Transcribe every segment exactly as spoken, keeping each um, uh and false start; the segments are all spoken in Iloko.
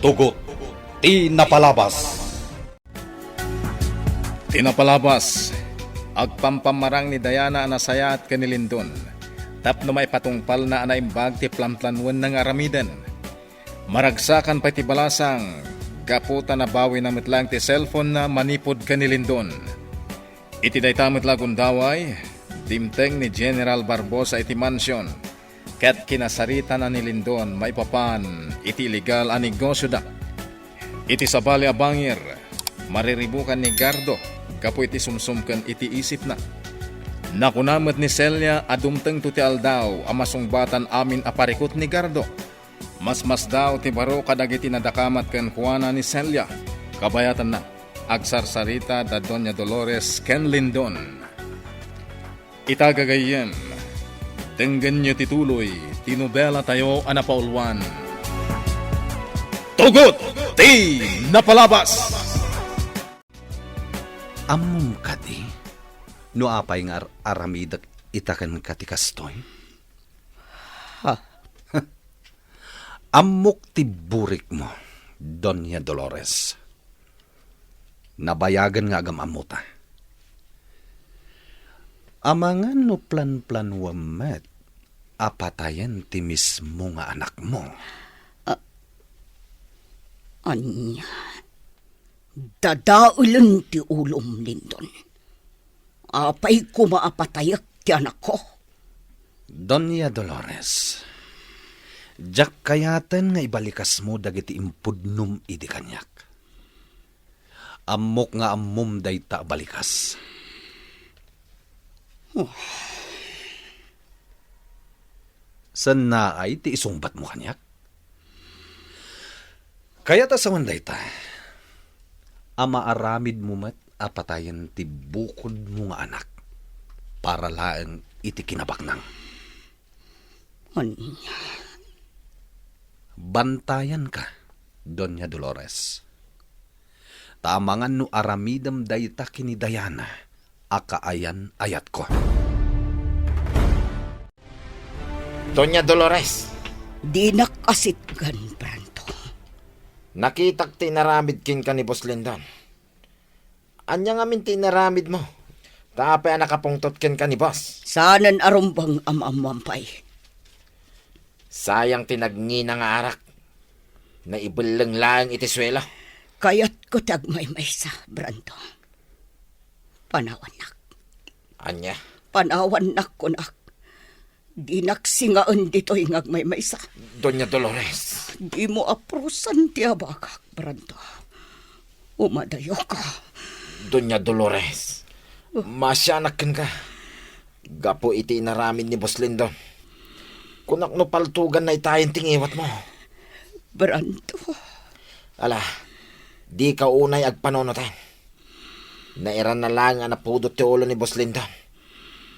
Tugot ti napalabas. Ti napalabas, agpampamarang ni Diana a nasayaat ken ni Lindon tapno maipatungpalna a naimbag ti planplanuenna nga aramiden. Maragsakan pay ti balasang gapu ta nabawina met laeng ti cellphone-na manipud ken ni Lindon. Iti dayta met la a gundaway, dimteng ni General Barbosa iti mansion, ket kinasaritana ni Lindon maipapan iti illegal a negosioda. Iti sabali a bangir, mariribukan ni Gardo gapu iti sumsumken iti isipna. Nakuna met ni Celia a dumtengto ti aldaw a masungbatan amin a parikut ni Gardo. Masmasdaaw ti baro kadagiti nadakamat kenkuana ni Celia. Kabayatanna, agsarsarita da Doña Dolores ken Lindon. Ita gagayyem, denggenyo ti tuloy ti nobelatayo a napauluan, Tugot ti Napalabas! Ammom kadi no apay nga ar-, aramidek ita kenka ti kastoy? Ha? Ammok ti burikmo, Doña Dolores. Nabayagen nga agam-ammota. Amangan no planplanuem met a patayen ti mismo nga anakmo. A-, ania? Dadaelen ti ulom, Lindon. Apay koma a patayek ti anakko? Doña Dolores, diak kayaten nga ibalikasmo dagiti impudnom idi kaniak. Ammok nga ammom dayta a balikas. Oh. Sannaay ti isungbatmo kaniak? Kayat a sawen dayta, a maaramidmo met a patayen ti bukodmo nga anak para laeng iti kinabaknang. Ania? Bantayanka, Doña Dolores. Ta amangan no aramidem dayta ken ni Diana a kaayan-ayatko. Doña Dolores. Dinak asitgan, Brando. Nakitak ti inaramid kenka ni Boss Lindon. Ania ngamin ti inaramidmo? Ta apay a nakapungtot kenka ni Boss? Saanen a rumbeng a maammoan pay. Sayang ti nagngina nga arak. Naibelleng laeng iti suelo. Kayatko ti agmaymaysa, Brando. Panawannak. Ania? Panawannak, kunak. Dinak singaen ditoy nga agmaymaysa. Doña Dolores. Dimo apusan ti abagak, Brando. Umadayoka. Doña Dolores. Oh. Maasianak kenka. Gapu iti inaramid ni Boss Lindon. Kunak no paltugan na itayen ti ngiwatmo. Brando. Ala, dika unay agpanunoten. Nairanna laeng a napudot ti ulo ni Boss Lindon.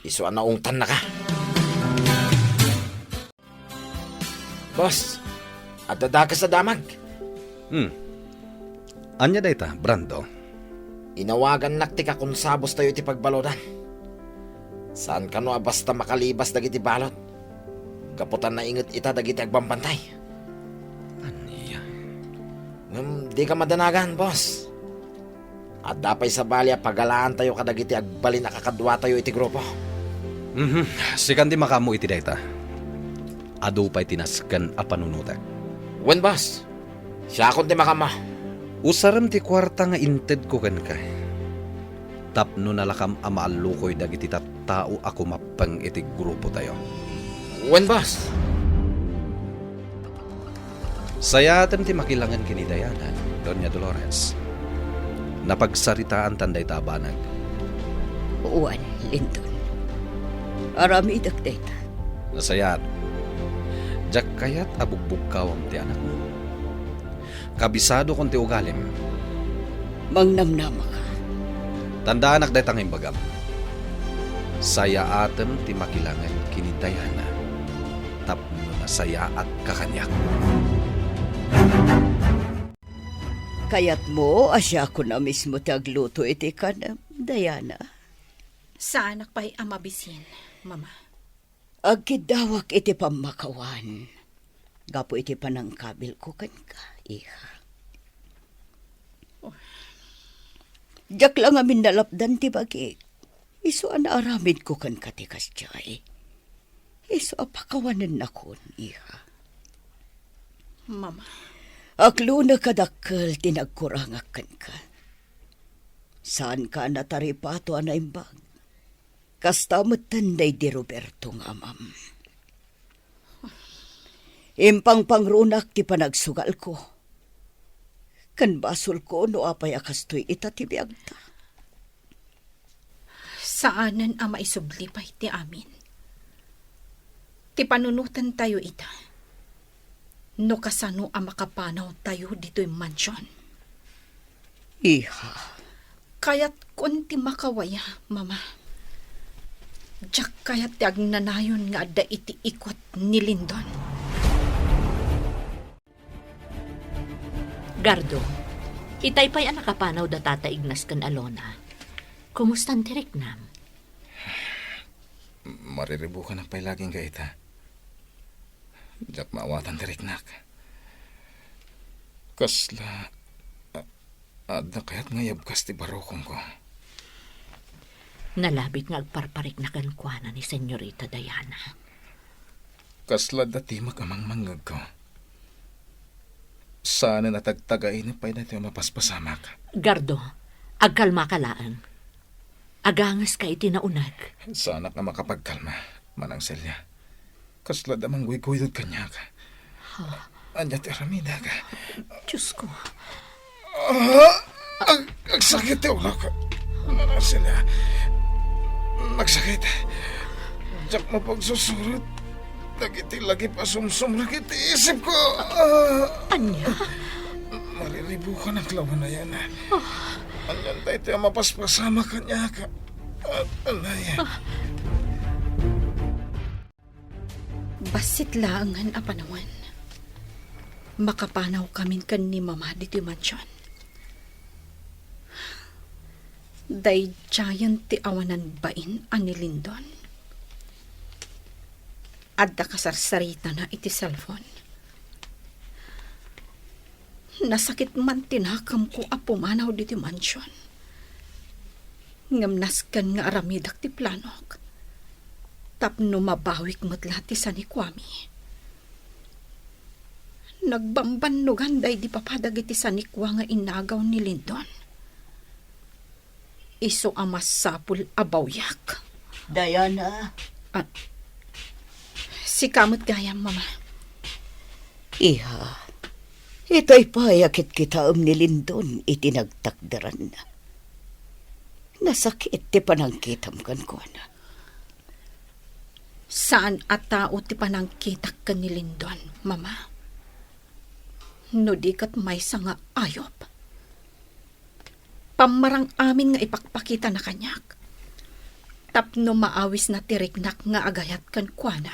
Isu a naungtannaka. Boss, adda dakes a damag. Hmm. Ania dayta, Brando? Inawagannak ti kakonsabustayo iti pagbaludan. Saan kano a basta makalibas dagiti balud. Gapu ta nainget ita dagiti agbambantay. Ania? Ngem dika madanagan, boss. Adda pay sabali a pagalaantayo kadagiti agbalin a kakaduatayo iti grupo. Mhm. Sikan ti makaammo iti dayta. Adu pay ti nasken a panunotek. Wen, boss. Siakon ti makaammo. Usarem ti kuarta nga intedko kenka. Tapno nalakam a maallukoy dagiti tattao a kumappeng iti grupotayo. Wen, boss. Sayaatem ti makilangen ken ni Diana, Doña Dolores. Napagsaritaantan dayta a banag. Wen, Lindon. Aramidek dayta. Nasayaat. Diak kayat a bugbugkawam ti anakmo. Kabisadokon ti ugalim. Mangnamnamaka. Tandaanak dayta nga imbagam. Sayaatem ti makilangen ken ni Diana tapno nasayaatka kaniak. Kayatmo a siakon a mismo ti agluto iti kanem, Diana? Saanak pay a mabisin, Mama. Agkiddawak iti pammakawan. gapu iti panangkabilko kenka, iha. Diak la ngamin nalapdan ti bagik. Isu a naaramidko kenka ti kasdiay. Isu a pakawanennakon, iha. Mama. Aklona kadakkel ti nagkurangak kenka. Saanka a nataripato a naimbag. Kasta metten daydi Roberto nga amam. Impangpangrunak ti panagsugalko. Ken basolko no apay a kastoy ita ti biagta. Saanen a maisubli pay ti amin. Ti panunotentayo ita, no kasano a makapanawtayo ditoy mansion. Iha. Kayatkon ti makawaya, Mama. Diak kayat ti agnanayon nga adda iti ikot ni Lindon. Gardo, itay pay a nakapanaw da Tata Ignas ken Alona. Kumustan ti riknam? Mariribukanak pay laging ka ita. Diak maawatan ti riknak. Kasla, a-, adda kayat nga yabkas ti barukongko. Nalabit nga agparparikna kenkuana ni Senyorita Diana. Kasla datimek a mangmangngegko. Saanen a tagtagainep pay daytoy a mapaspasamak. Gardo, agkalmaka laeng. Agangeska iti nauneg. Saanak a makapagkalma, Manang Celia. Kasla da mangguyguyod kaniak. Ha? Ania ti aramidek? Diosko. Ah! Ag-, agsakit ti ulok. Manang Celia. Nagsakit. Diak mapagsusurot dagiti lagip a sumsumrek iti isipko. Ah! Ania? Mariribukanak laeng, Diana. Ah. Anian daytoy a mapaspasamak kaniak? Ah, anay. Ah. Bassit laengen a panawen. Makapanawkamin ken ni Mama ditoy mansion. Daydiayen ti awanan bain a ni Lindon. Adda kasarsaritana iti cellphone. Nasakit man ti nakamko a pumanaw ditoy mansion. Ngem nasken nga aramidek ti planok. Tapno mabawik met la ti sanikuami. Nagbambannogan daydi papa dagiti sanikua nga inagaw ni Lindon. Isu a masapul a bawiak. Diana. Ah, sika met gayam, Mama. Iha, itay pay a kitkitaem ni Lindon iti nagtakderanna. Nasakit ti panangkitam kenkuana. Saan a tao ti panangkitak ken ni Lindon, Mama. No di ket maysa nga ayup. Pammarang amin nga ipakpakitana kaniak. Tapno maawisna ti riknak nga agayat kenkuana.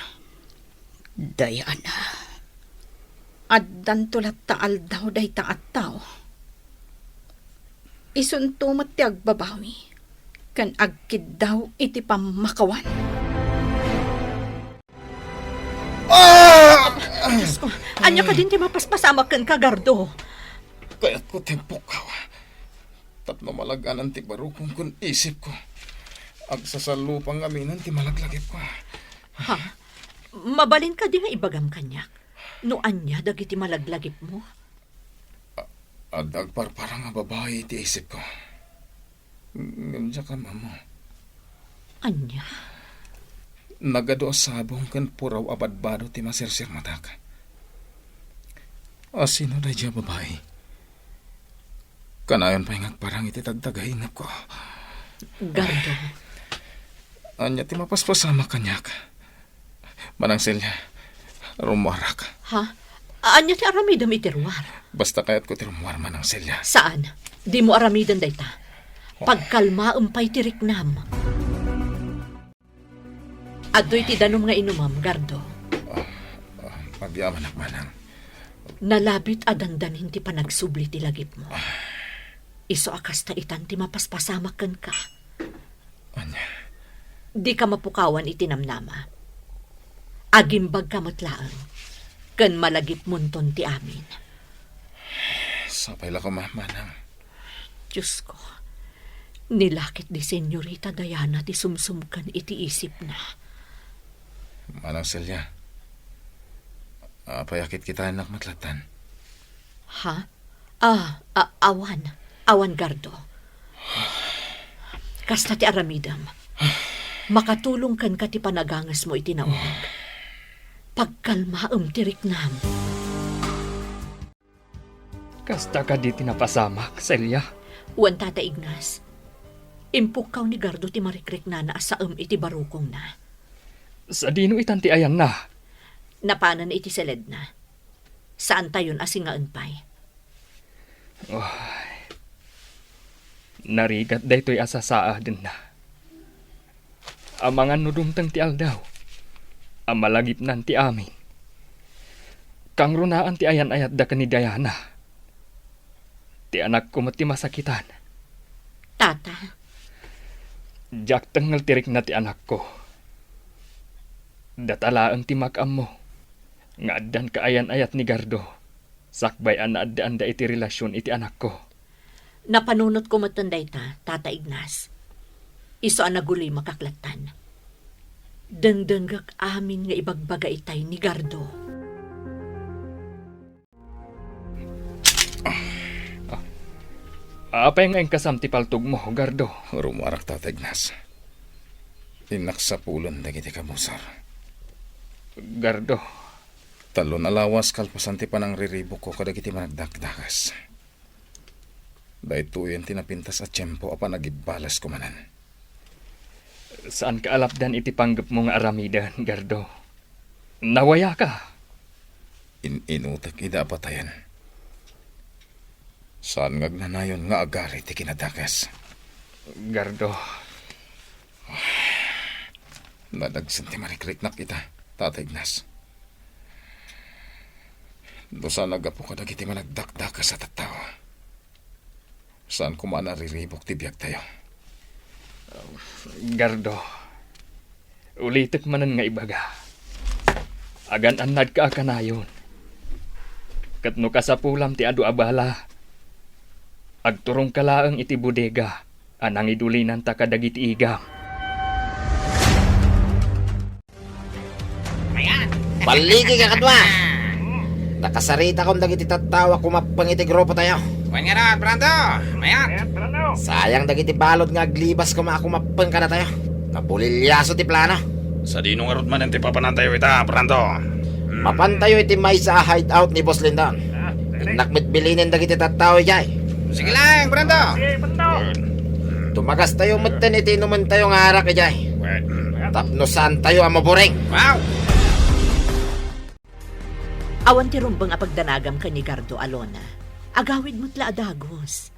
Diana. Addanto latta aldaw dayta a tao. Isunto met ti agbabawi ken agkiddaw iti pammakawan. Ah! Diosko, ania kadin ti mapaspasamak kenka, Gardo? Kayatko ti impukkaw. Tapno malaganan ti barukong ken isipko. Agsasalupang ngaminen ti malaglagipko. Ha? Mabalin kadi nga ibagam kaniak no ania dagiti malaglagipmo? A-, adda agparparang a babai iti isipko. Ngem diak ammo. Ania? Nagadu a sabong ken puraw a badbado ti masirsirmatak. A sino daydiay a babai? Kanayon pay nga agparang iti tagtagainepko. Gardo. Ania ti mapaspasamak kaniak? Manang Celia, rummuarak. Ha? Ania ti aramidem iti ruar? Basta kayatko ti rummuar, Manang Celia. Saan? Dimo aramiden dayta. Oh. Pagkalmaem pay ti riknam. Adtoy ti danum nga inumem, Gardo. Ah, ah, agyamanak, Manang. Nalabit a dandanin ti panagsubli ti lagipmo. Ah. Isu a kasta itan ti mapaspasamak kenka. Ania? Dika mapukawan iti namnama. Agimbagka met laeng. ken malagipmonton ti amin. Sapay la koma, manang. Diyos ko, nilakit di Senyorita Diana ti sumsumken iti isipna. Manang Celia, apay a kitkitaennak met lattan? Ha? Ah, a-, awan. Awan, Gardo. Kasta ti aramidem. Makatulong kenka ti panagangesmo iti nauneg. Pagkalmaem ti riknam. Kasta kadi ti napasamak, Celia? Wen, Tata Ignas. Impukkaw ni Gardo ti marikriknana a saem iti barukongna. Sadino itan ti ayanna? Napanan iti seledna. Saantayon a singaen pay. Ay. Narigat daytoy a sasaadenna. Amangan no dumteng ti aldaw a malagipnan ti amin. Kangrunaan ti ayan-ayatda ken ni Diana. Ti anakko met ti masakitan. Tata. Diak tengngel ti rikna ti anakko. Data laeng ti makaammo nga addan kaayan-ayat ni Gardo sakbay a naaddaanda iti relasion iti anakko. Napanunotko metten dayta, Tata Ignas. Isu a nagulimakak lattan. Dengdengngek amin nga ibagbaga itay ni Gardo. Ah, apay nga inkasam ti paltogmo, Gardo? Rumuarak, Tata Ignas. Innak sapulen dagiti kabusar. Gardo. Talon a lawas kalpasan ti panangriribukko kadagiti managdakdakes. Daytoyen ti napintas a tiempo a panagibbalasko manen. Saanka a lapdan iti panggepmo nga aramiden, Gardo. Nawayaka. In-inutek ida a patayen. Saan nga agnanayon nga agari ti kinadakes. Gardo. Nadagsen ti marikriknak ita, Tata Ignas. No saan a gapu kadagiti managdakdakes a tattao, saan koma a nariribuk ti biagtayo. Gardo, ulitek manen nga ibaga. Agan-annadka a kanayon. Ket no kasapulam ti adu a bala, agturongka laeng iti bodega a nangidulinanta kadagiti igam. Ayan. Balligi ka kadua. Nakasaritakon dagiti tattao a kumappeng iti grupotayo. Wen ngarud, Brando. Ayan. Sayang dagiti balud nga aglibas koma a kumappeng kadatayo. Nabulilyaso ti plano. Sadino ngarud manen ti papanantayo ita, Brando? Hmm. Mapantayo iti maysa a hideout ni Boss Lindon. Innak met bilinen dagiti tattao idiay. Sige lang, Brando. Sige, Brando. Tumagastayo metten iti inumentayo nga arak idiay. Tapno saantayo a maburing. Wow! Awan ti rumbeng a pagdanagam ken ni Gardo, Alona. Agawid met la a dagus.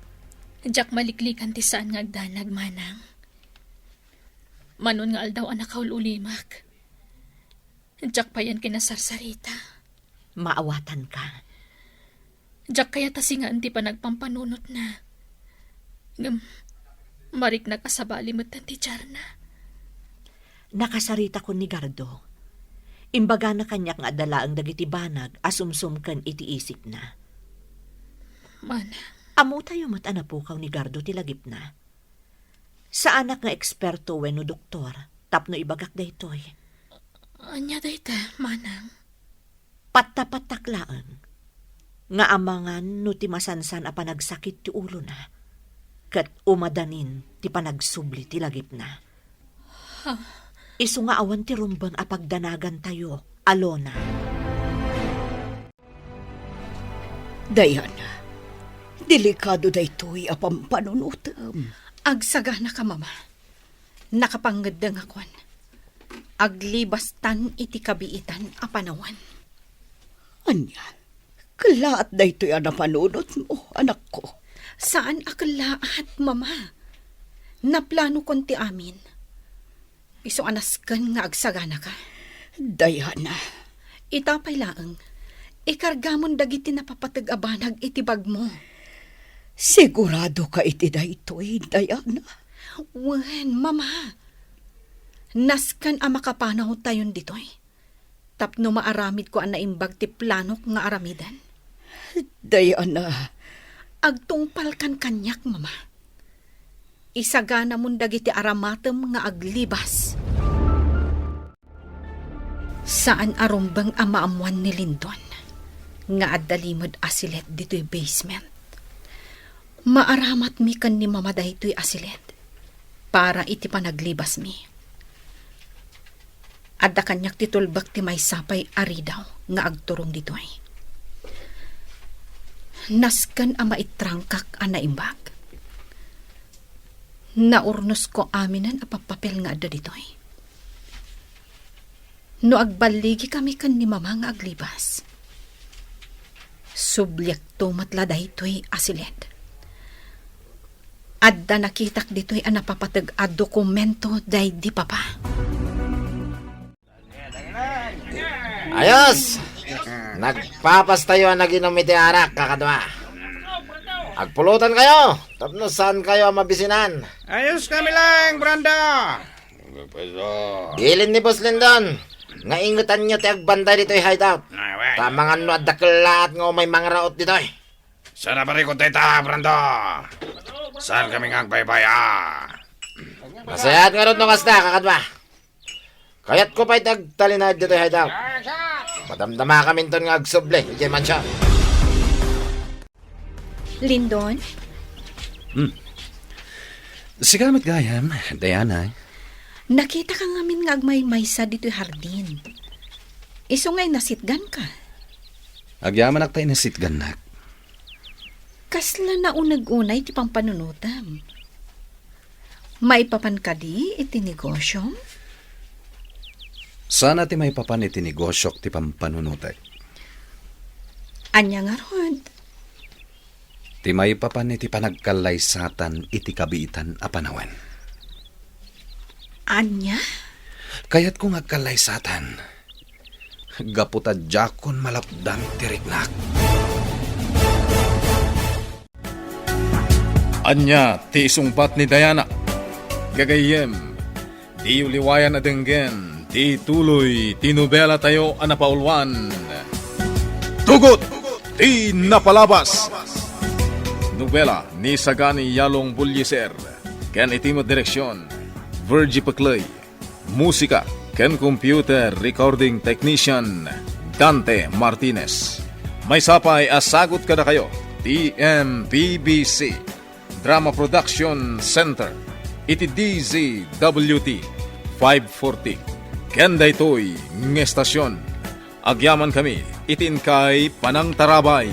Diak maliklikan ti saan nga agdanag, manang. Manon nga aldaw a nakaul-ulimak. Diak payen kinasarsarita. Maawatanka. Diak kayat a singaen ti panagpampanunotna. Ngem, mariknak a sabali metten ti diarna. Nakasaritakon ni Gardo. Imbagana kaniak nga adda laeng dagiti banag a sumsumken iti isipna. Manang. Ammotayo met a napukaw ni Gardo ti lagipna. Saanak nga eksperto wenno doktor tapno ibagak daytoy. Ania dayta, manang? Pattapattak laeng nga amangan no ti masansan a panagsakit ti ulona, ket umadanin ti panagsubli ti lagipna. Ha? Isu nga awan ti rumbeng a pagdanagantayo, Alona. Diana, delikado daytoy a pampanunotem. Agsaganaka, Mama. Nakapangngeddengakon. Aglibastan iti kabiitan a panawen. Ania? Kellaat daytoy a napanunotmo, anakko? Saan a kellaat, Mama. Naplanokon ti amin. Isu a nasken nga agsaganaka. Diana. Ita pay laeng, ikargamon dagiti napapateg a banag iti bagmo. Siguradoka iti daytoy, Diana? Wen, Mama. Nasken a makapanawtayon ditoy. tapno maaramidko a naimbag ti planok nga aramiden? Diana. Agtungpalkan kaniak, Mama. Isaganamon dagiti aramatem nga aglibas. Saan a rumbeng a maammuan ni Lindon nga adda limed a silet ditoy basement. Maaramatmi ken ni Mama daytoy a silet para iti panaglibasmi. Adda kaniak ti tulbek ti maysa pay a ridaw nga agturong ditoy. Nasken a maitrangkak a naimbag. Naurnosko aminen a pappapel nga adda ditoy. No agballigikami ken ni Mama nga aglibas, subliakto met la daytoy a silet. Adda nakitak ditoy a napapateg a dokumento daydi Papa. Ayos! Nagpapastayo a naginom iti arak, kakadua. Agpulutankayo tapno saankayo a mabisinan. Ayos kami lang, Brando. Bilin ni Boss Lindon nga ingetanyo ti agbantay ditoy hideout. Ay, wen. Ta mangan no adda kellaat nga umay mangraot ditoy. Sana parikot dayta, Brando. Saan kami nga agbaybay, a? Nasayaat ngarud no kasta, kakadua. Kayatko pay ti agtalinaed ditoy hideout. Madamdamakaminton nga agsubli idiay mansion. Lindon? Hmm. Sika met gayam, Diana. Nakitak ngamin nga agmaymaysa ditoy hardin. Isu nga inasitganka. Agyamanak ta inasitgannak. Kasla nauneg unay ti pampanunotem. Maipapan kadi iti negosyom? Sana ti maipapan iti negosyok ti pampanunotek. Ania ngarud? Ti maipapan iti panagkallaysatan iti kabiitan a panawen. Ania? Kayatko nga agkallaysatan. Gapu ta diakon malapdan ti riknak. Ania ti isungbat ni Diana? Gagayyem, diyo liwayan a denggen ti tuloy ti nobelatayo a napauluan, Tugot ti Napalabas. Nobela ni Sagani Yalong Bullieser ken iti met direksion, Virgie Peclay. Musika ken computer recording technician, Dante Martinez. Maysa pay a sagut kadakayo ti M P B C Drama Production Center iti D Z W T five forty. Ken daytoy nga estasion, agyamankami iti inkay panangtarabay.